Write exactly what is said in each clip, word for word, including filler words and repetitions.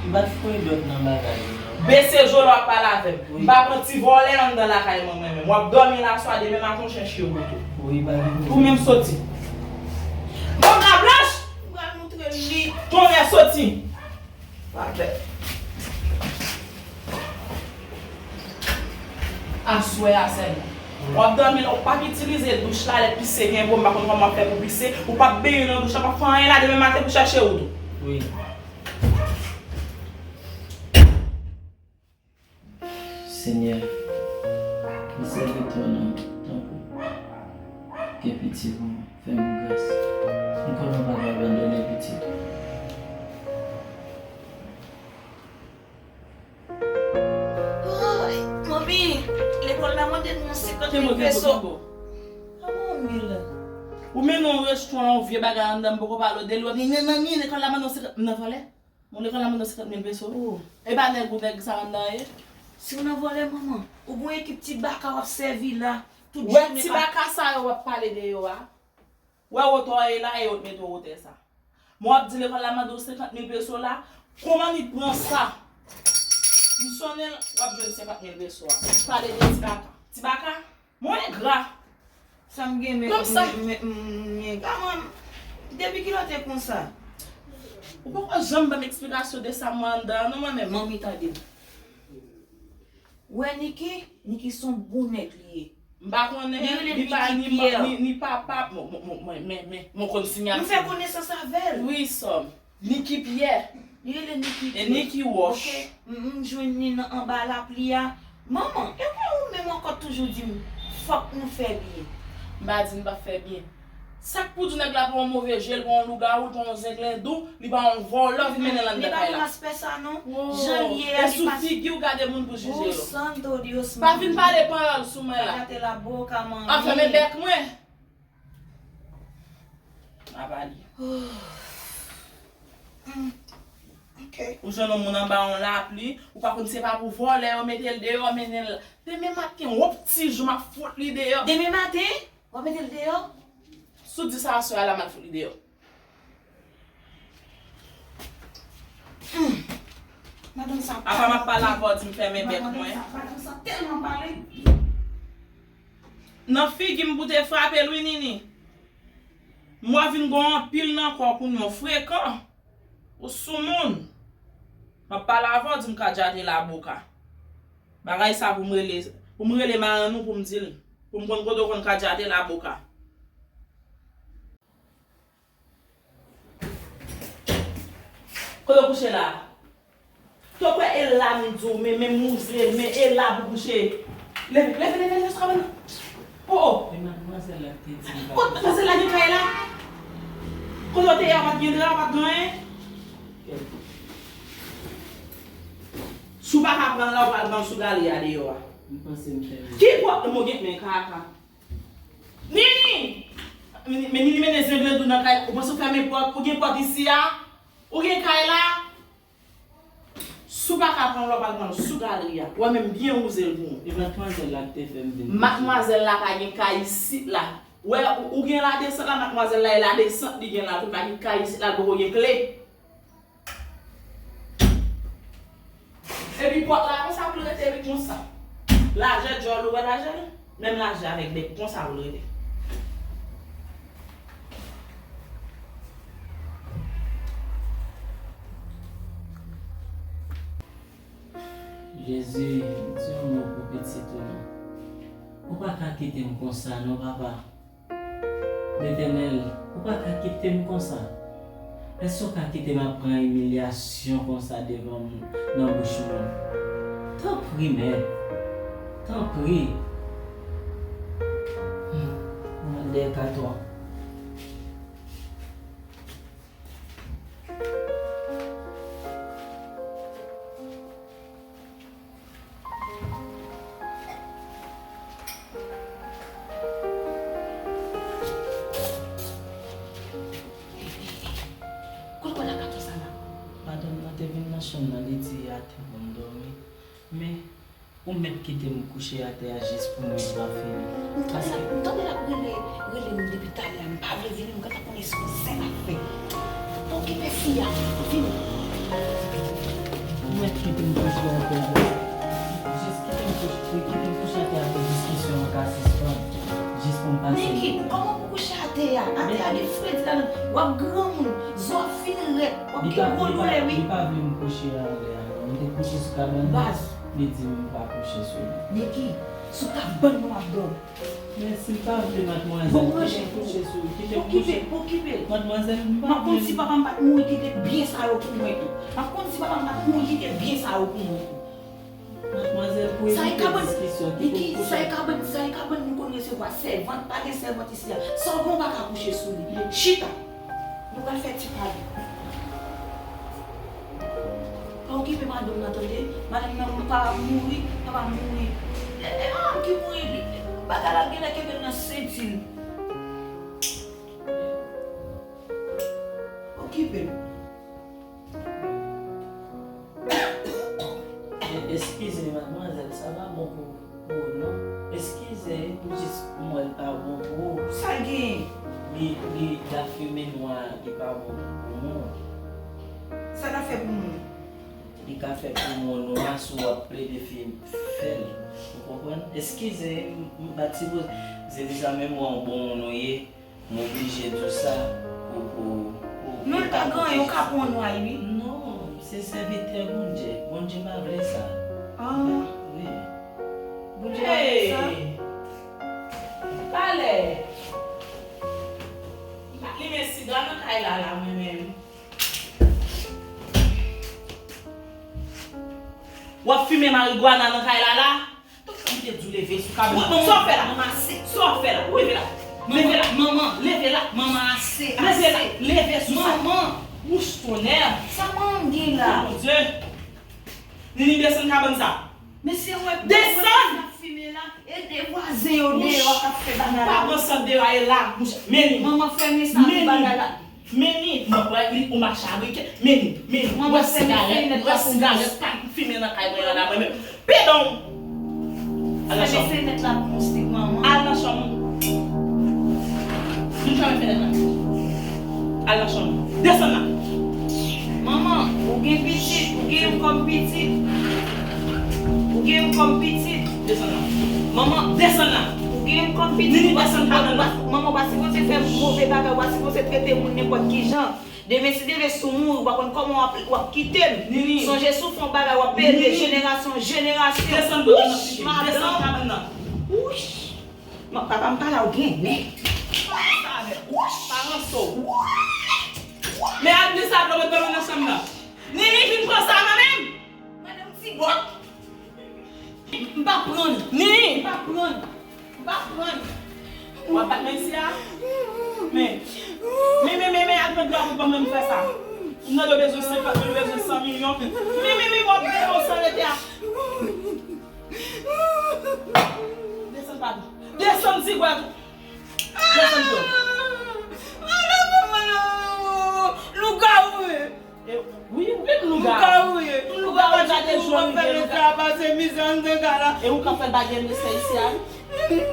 M pa t foure dwèt nan bagay yo, non. Bese zo lè w ap pale avè m. Wi. M pa pran ti vòlè anndan lakay mwen, mwen menm. W ap dòmi la swa demen maten w chèche w tou. Wi, pa gen pwoblèm. Ou menm soti. Banm la blanch! M pral montre l li. Tonnè soti. Pa pè. Aswè a sèlman. W ap dòmi la, ou p ap itilize douch la, lè pise gen bo, m pa konn kòman w ap fè pou pise, ou p ap benyen nan douch la, p ap fè anyen la, demen maten pou chèche ou tou. Wi. Senyè, m sèvitè w nan, tanpri, gen piti pou mwen, fè m gras. M konnen w pa ka abandone pitit ou. Woy, manmi, lekòl la mande nou senkant mil peso. Kenbo, kenbo, kenbo. Kòman mil? Ou mennen yon rechton la, yon vye bagay anndan, m poko pale w de li, w ap di, nan, nan, nan, lekòl la mande yon senkant, m nan vòlè? Bon, lekòl la mande w senkant mil peso. E pa nèg ou nèg sa anndan ye? Si w nan vòlè, manman, ou gon ekip ti baka w ap sèvi la, tout jounen. Wè ti baka sa yo w ap pale de yo a? Wè wotè w ye la, e yo t mete w wotè sa. Mwen w ap di lekòl la mande w senkant mil peso la, kòman li pran sa? M sonnen l, w ap jwenn senkant mil peso a. Pale de ti baka. Ti baka? Mwen engra. Sa m gen men, men, men, men, men, gaman, depi kilè w te konsa? Ou poko janm ban m eksplikasyon de sa mwen anndan an non mwen menm. Manmi tande m. Wè Niki, Niki se yon bon nèg li ye. M pa konnen, li pa ni, ni, ni papa, mwen, mwen, mwen, men, men, mwen konn siyati. M fè konesans avè l. Wi, sè m. Niki Pyè. Li rele Niki Pyè. E Niki Wòch. Ok. M, m jwenn li nan anba lapli a. Manman, e pa ou menm ankò toujou di m, fòk nou fè byen. M pa di n p ap fè byen. Sa k pou di nèg la pran yon move je, l pran yon lougawou, l pran yon zenglendou, li pa yon vòlò, vin mennen l anndan kay la. Li pa konn aspè sa non. Jan l ye a, li pa. E sou figi w gade moun pou jije yo. Oh, santo Dios. Pa vin pale panyòl sou mwen la. Pa gate la boca, manmi. Ap fèmen bèk mwen. Apa li. Hmm. Ok. Ou jwenn yon moun anba yon lapli, ou pa konn se pa pou vòlè yo mete l deyò, mennen l. Demen maten, yon ti jou m ap fout li deyò. Demen maten? W ap mete l deyò? Si w di sa aswè a la, m al fout li deyò. Hmm. Madanm sa pale. Apa m ap pale avè w, di m fèmen bèk mwen. Madanm sa, madanm sa tèlman pale. Nan figi m pou te frape l wi, Nini. Mwen vin gon anpil nan kò w kounye a, w frekan. Ou soumoun. M ap pale avè w, di m kadjate laboka. Bagay sa pou m rele, pou m rele marenn ou pou m di l. Pou m konn kote w konn kadjate laboka. Kote w kouche la? To kwè e la m di w, men, men mouze, men e la pou kouche. Leve, leve, leve, leve sou kabann nan. O, o. E madmwazèl la te di m pa. Kot madmwazèl la gen kay la? Kote w te ye a, w pa t gen dra, w pa t gen anyen? Si w pa ka pran l la, w pral pran l sou galri a deyò a. M panse m fè mistèk. Ki pòt m gen men kaka? Nini! Men Nini mennen zenglendou nan kay. Ou panse w fèmen pòt? Ou gen pòt isi a? Ou gen kay la? Si w pa ka pran l, w ap al pran l sou galri a. Ou wè menm byen wouze l pou ou. E madmwazèl la ki te fè m vin. Madmwazèl la pa gen kay isit la. Wè, ou, ou gen ladesant la, madmwazèl la, e ladesant li gen la tou, pa gen kay isit la, l poko gen kle. Epi pòt la konsa pou l rete wi konsa. Lajè djòl ou wè lajè l? Menm lajè avèk bèk konsa pou l rete. Jezi, di yon mo pou pitit ou non. Ou pa ka kite m konsa non, papa. Letènèl, ou pa ka kite m konsa. Èske w ka kite m ap pran imilyasyon konsa devan m nan bouch moun? Tanpri, Mèt. Tanpri. Hmm, mwen dèyè katwa. Kote w al ak gato sa la? Madanm nan te vin nan chanm nan, li di atè pou m dòmi. Men, ou mèt kite m kouche atè a jis pou nwit la fini. M tande l ap, m tande l ap rele, rele m depi talè a, m pa vle vini, m gentan konnen se yon zen l ap fè. Pa okipe fi a, vini. Jis kite m kouche, kite m kouche atè a pou diskisyon an ka sispann. Jis pou m pase. Niki, kòman pou kouche atè a? Atè a gen fredi ladan l. W ap granmoun, zo ap fin rèd, w ap gen gwo doulè, wi. Li pa vle m kouche anlè a, non. M te kouche sou kabann nan. Baz. Li di m pa kouche sou li. Niki, sou kabann nan w ap dòmi. Men si l pa vle, madmwazèl, kite m kouche sou, kite m kouche. Okipe, okipe. Madmwazèl, m pa vle. M ap konn si papa m pa t mouri, kite byen sa yo pou mwen tou. M ap konn si papa m pa t mouri, kite byen sa yo pou mwen tou. Madmwazèl, pou evite diskisyon, kite m kouche. Sa e kabann, sa e kabann nou konn resevwa sèvant, pa gen sèvant isi a. Sa w gen w pa ka kouche sou li. Chita. Nou pral fè ti pale. Pa okipe madanm nan tande. Madanm nan, papa m mouri, papa m mouri. E, e madanm ki mouri, li, li, bagay la genlè kenbe l nan senti l. Okipe m. E, eskize, madmwazèl, sa pa bon pou, pou ou, non. Eskize, ou jis, m wè l pa bon pou ou. Sa l genyen? Li, li, lafimen nwa a, li pa bon pou poumon. Sa l ap fè poumon? Li ka fè poumon nwa si w ap plede fi-, fè l. Ou konprann? Eskize, m, m pa t sipoze di sa, men m wè yon bon moun ou ye. M oblije di w sa pou, pou, pou, non, l pa gen anyen, ou ka pran yon nway, wi. Non, se sèvitè Bondye. Bondye pa vle sa. Ah. Wi. Bondye pa vle sa? Hey! Talè! M pa t limen siga nan kay la, la, mwen menm. W ap fimen marigwana nan kay la, la? Tout sa m te di w leve sou kabann. Sa w fè la? Manman, ase. Sa w fè la? Leve la. Leve la. Manman, leve la. Manman, ase. Leve la. Ase. Leve sou sa. Manman. Wouch tonnè. Sa manman m gen la? Bondye. Nini, desann kabann sa. Mesye, wè, desann! Ap fimen la. E de vwazen yo deyò k ap fè bagay la. Pa pran sant deyò a, e la, mouche. Meni. Manman, fèmen sa pou bagay la. Meni, mwen kwè li ou mache avèk. Meni, meni, ou wè sigarèt, ou wè sigarèt pa fimen nan kay mwen an la mwen menm. Pedon! Al nan chanm ou. Fèmen fenèt la pou moustik, manman. Al nan chanm ou. Vin fèmen fenèt la. Al nan chanm ou. Desann la. Manman, ou gen pitit, ou gen m kòm pitit. Ou gen m kòm pitit. Desann la. Manman, desann la. Ou gen m kòm pitit. Nini, desann la. Manman, ou pa sipoze fè move bagay, ou pa sipoze trete moun nenpòt ki jan. Demen, si demen si w mouri, ou pa konn kòman w ap, w ap kite m. Nini. Sonje si w fè yon bagay, w ap pede jenerasyon, jenerasyon. Desann kabann nan, pitit. Desann kabann nan. Wouch! Papa m pa la, ou gen nèg. Wouch! Pa ranse w. Men al plis sa, dlo mwen nan chanm nan. Nini, vin pran sa nan men m. Madanm Tibòt. M pa pran. Nini! M pa pran. M pa pran. W ap bat mwen isi a? Men. Men, men, men, men, al pran dlo a pou ban mwen m fè sa. M nan yo bezwen senkant mil, yo bezwen san milyon. Men, men, men, w ap peye w san rete a. Desann, papa. Desann, ti bwa. Desann, to. Lougawou, wi. E, wi, wi, m lougawou. Lougawou, wi. M lougawou, m pa te jwenn ou fè mizè, pase mizè anndan kay la. E ou k ap fè l pa gen respè isi a, wi.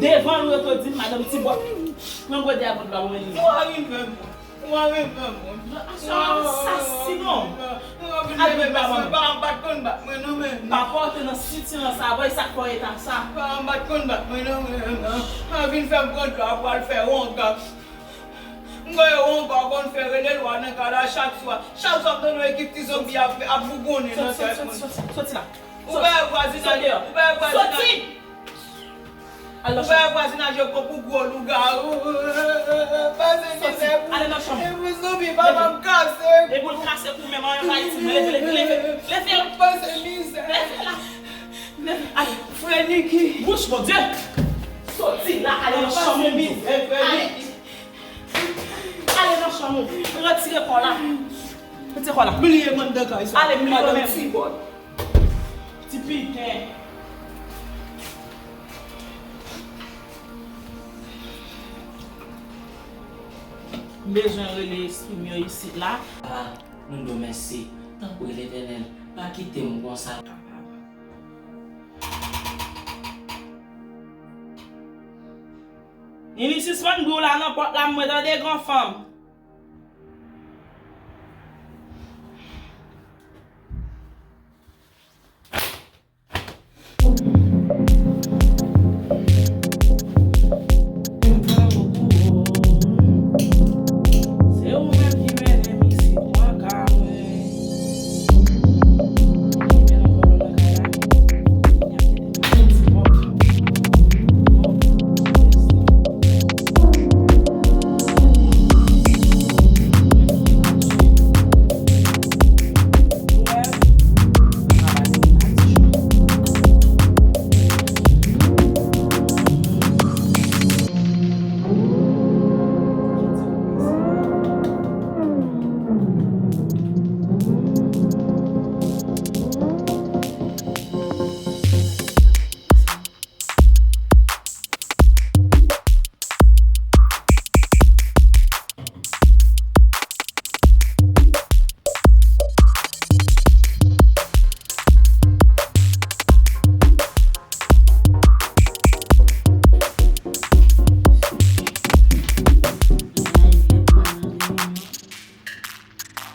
Devan l, ou rete w di m, madanm Tibòt. Pran gode a pou l ba mwen li. Ou pa vin fè m. Ou pa vin fè m. Asasino. Ou pa vin fè m. Papa w te nan sitiran sa, boy, sa k fè w eta sa. Papa m pa t konn bat mwen, non, men. Pa vin fè m pran dlo a pou al fè wonga. M wè yo wonga w konn fè rele lwa nan kay la chak swa. Chak swa m tande yon ekip ti zonbi ap, ap bougonnen nan tèt mwen. Soti, soti, soti la. Ou pa wè vwazinaj, ou pa wè vwazinaj. Soti! Ou pa wè vwazinaj yo pran pou gwo lougawou. Pase mizè pou, e pou zonbi, papa m kase. E pou l kase pou menm anyen pa itil mwen. Leve, leve, leve, leve la. Pase mizè. Leve la. Leve, ale. Frè Niki. Wouch, Bondye. Soti la, ale nan chanm ou. Pase mizè, frè Niki. Ale nan chanm ou. Retire kò la. Retire kò la. Bliye m anndan kay sa. Ale, bliye w menm. Madanm Tibòt. Ti piten. M bezwen rele espri m yo isit la. Ah, nou do mèsi. Tanpri, Letènèl, pa kite m konsa. Nini, sispann bri w la nan pòt la, mwen tande, gran fanm.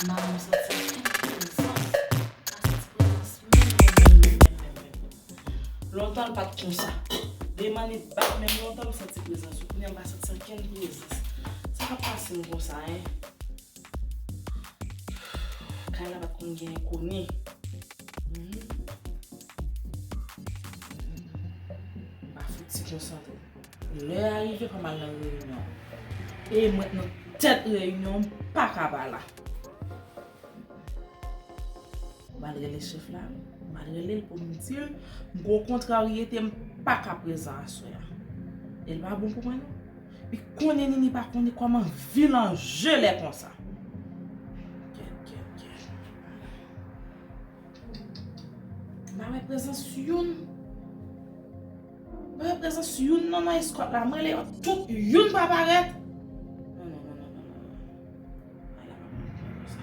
Madanm santi ankenn prezans. Pa santi prezans menm, menm, menm, menm, menm, menm, menm. Lontan l pa t konsa. Demen li bat, menm lontan m santi prezans ou. Kounye a m pa santi ankenn prezans. Sa k ap pase m konsa, en? Kay la pa t konn gen enkoni. Mhm. M pa fouti konsantre. Lè a rive pou m al nan reyinyon. E mwen nan tèt reyinyon, m pa ka pa la. M al rele chèf la, m al rele l pou m di l, m gen yon kontraryete, m pa ka prezan aswè a. E l pa bon pou mwen non. Li konnen ni li pa konnen kòman vilan je lè konsa. Kèt, kèt, kèt. M pa wè prezans youn. M pa wè prezans youn non nan eskòt la. M rele yo tout, youn pa parèt. Non, non, non, non, non, non. Ala pa bon pou mwen konsa.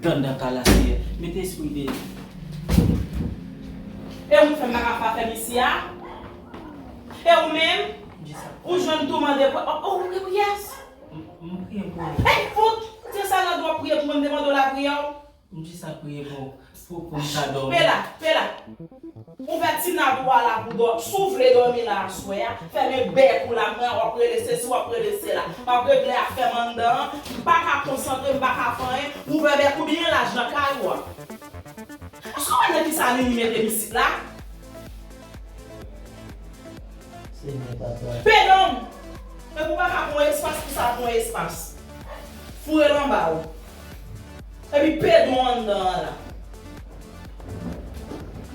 Dandan kala Seyè, mete espri de. E ou fè m pa ka fè afè m isi a? E ou menm? Ou jwenn tou mande pou, oh, oh, ou gen priyès? M, m priye pou ou. Ey, fout! Se sa nan dwa priye pou mwen, m te mande w lapriyè w. M jis ap priye pou, pou, pou m ka dòmi. Pela, pela. Ouvè ti nad ou a la pou dò-, si w vle dòmi la aswè a, fèmen bèk ou la, mwen w ap rele sesi, w ap rele sela. M ap regle afè m anndan an, m pa ka konsantre, m pa ka fè anyen. Ouvè bèk ou byen laj nan kay ou a. Èske w wè nan kisa Nini mete m isit la? Senyè papa. Pedon! Epi w pa ka pran espas pou sa pran espas. Foure l anba w. Epi pedon anndan an la.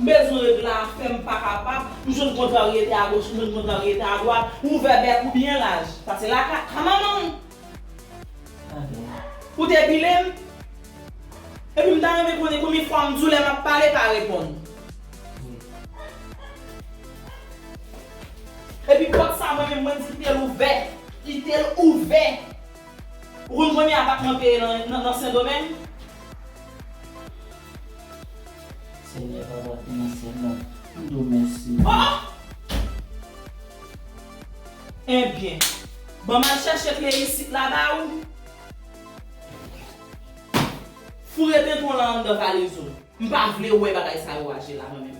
M bezwen regle afè m, m pa kapab. M jwenn kontraryete agoch, m jwenn kontraryete adwat. Ouvè bèk ou byen laj. Sa se lakay, ka manman w. Ou te pile m? Epi m ta renmen konnen konbyen fwa m di w lè m ap pale pa reponn. Epi pòt sa mwen menm mwen di kite l ouvè. Kite l ouvè. Ou konn konbyen apatman m peye nan, nan, nan Sendomeng? Senyè papa ki nan syèl la, m di w mèsi. Oh! Ebyen, ban m al chèche kle isit la ba ou. Foure tenten w lan anndan valiz ou. M pa vle wè bagay sa yo aje la mwen menm.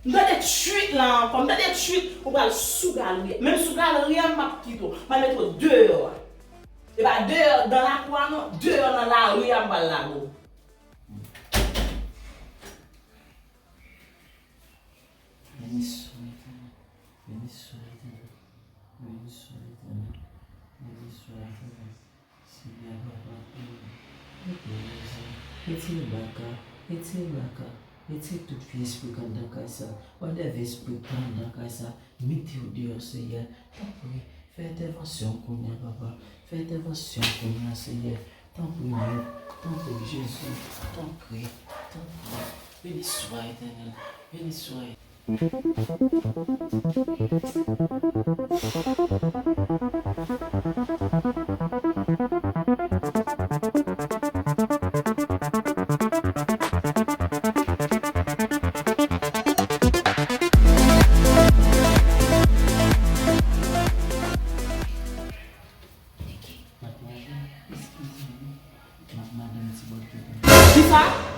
M tande tchuit la ankò, m tande tchuit, ou pral sou galri a. Menm sou galri a, m p ap kite w. M pral mete w deyò a. E pa deyò dan lakou a non, deyò nan lari a m pral lage w. Beni swa Etènèl, beni swa Etènèl, beni swa Etènèl, beni swa Etènèl. Senyè papa, e, e, e, retire baka, retire baka, retire tout vye espri k anndan kay sa. Mande vye espri k anndan kay sa, mete yo deyò, Senyè. Tanpri, fè entèvansyon kounye a, papa. Fè entèvansyon kounye a, Senyè. Tanpri, Mèt. Tanpri, Jezi. Tanpri, tanpri. Beni swa Etènèl. Beni swa Etènèl. Madmwazèl, eskize m. Ma-, madanm ti bòt yo. Kisa?